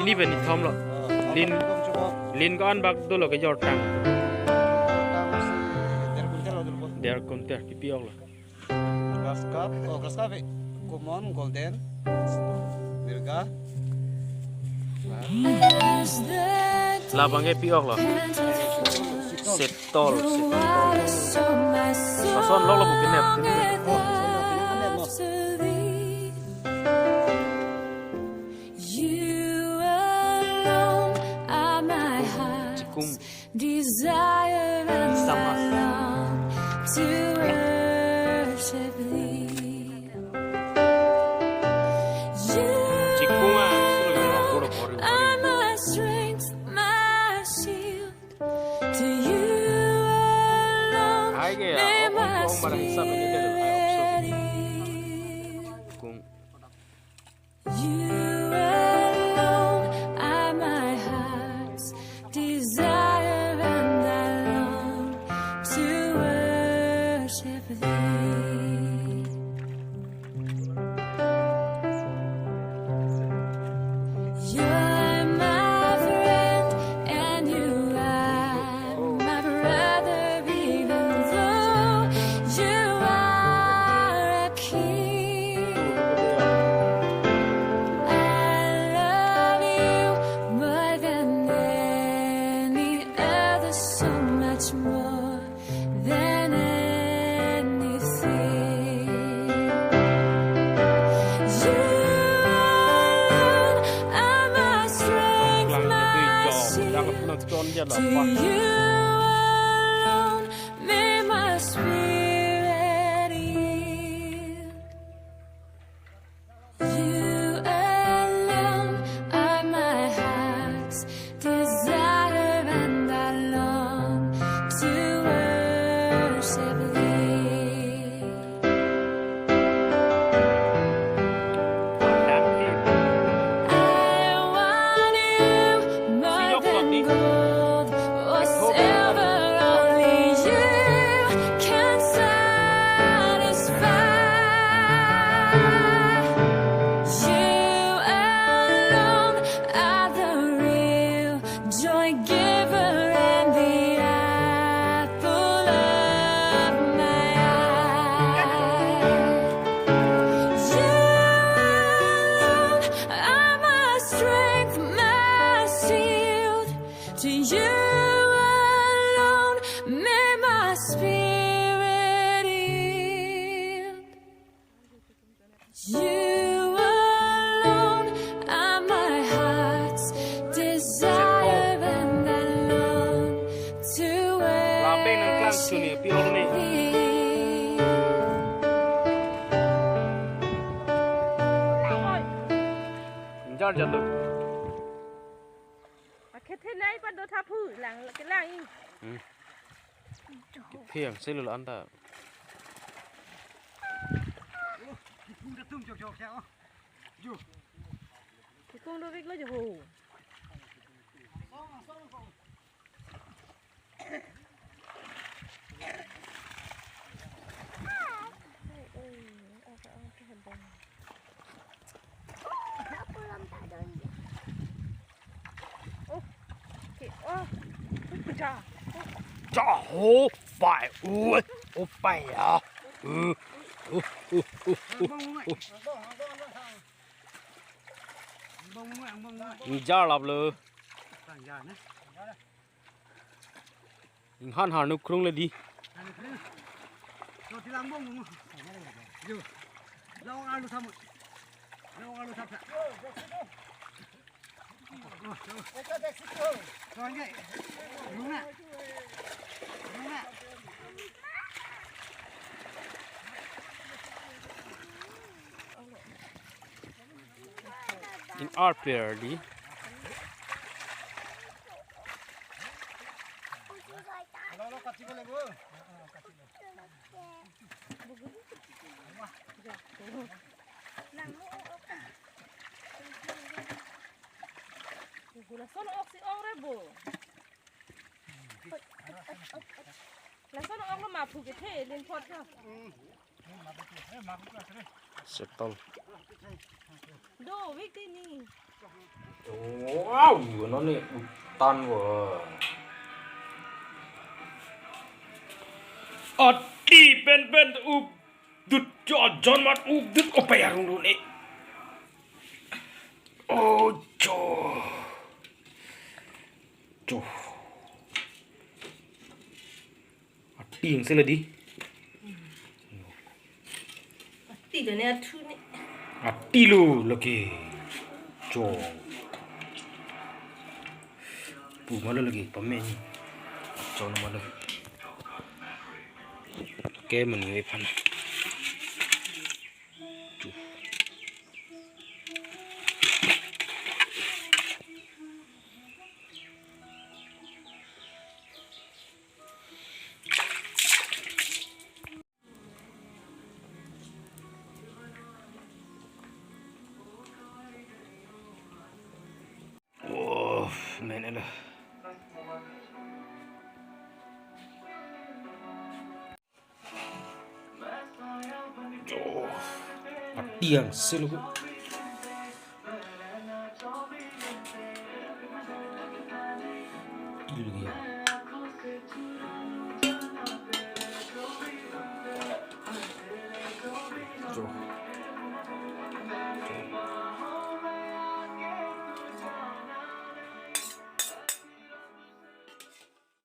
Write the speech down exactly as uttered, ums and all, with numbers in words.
Ni pen ni thom lo. Lin, lin ko-an bak dolo kejor tang. Der kuntal, der kuntal kipi-ok lo. Grass carp, oh, grass carp, eh. Common, golden, mirga. Labang ke pi-ok lo. Setol, setol. Lason lo lo bukin nep. You alone are my heart's desire, and I long to worship thee. You alone are my strength, my shield. To you alone may my spirit yield. You alone are my heart's desire, and I long to worship thee. You're my friend and you are my brother, even though you are a king. I love you more than any other, so much more than anything. You alone are my strength, my shield. To you alone may my spirit yield. You alone are my heart's desire, and I long to worship thee. I want you more than gold or silver, only you can satisfy. You alone are the real joy giver and the apple of my eye. You alone are my strength, my shield. To you alone may my spirit yield. You alone are my heart's desire, and I long to worship thee. Jar jalo. Akhethe nai pan do thaphu lang kelang i. Hmm. Kiphe ang selo la anta. Kikung do bik lo jo ho. Oh. Okay. Oh. Ja. Ja ho pai u. O pai ya. U. U, u, u, u, u. Jar lap lo. Inghan har nuk krung le di. Lo ti lang bong bong. Yo. Long alu thamu. Long alu thap. Long ke. Luna. Luna. In our player di. Lason ok si ong re bo. Lason ok lo ma phu kethe lin phot lo. Setol. Do, wik di ni. Wow, noni utan wa. Ati pen pen up dut jo jon mat up dut ope arung dun e. Oh, jo. Jo. Ati yang sila di. Ati lo ne athu ne. Ati lo lagi. Jo. Pu malo lagi pame ni. Jo na malo. Ke mani we phan. Jo. Oh, men elo. Jo, ati yang selo. Ati lagi ya. Jo.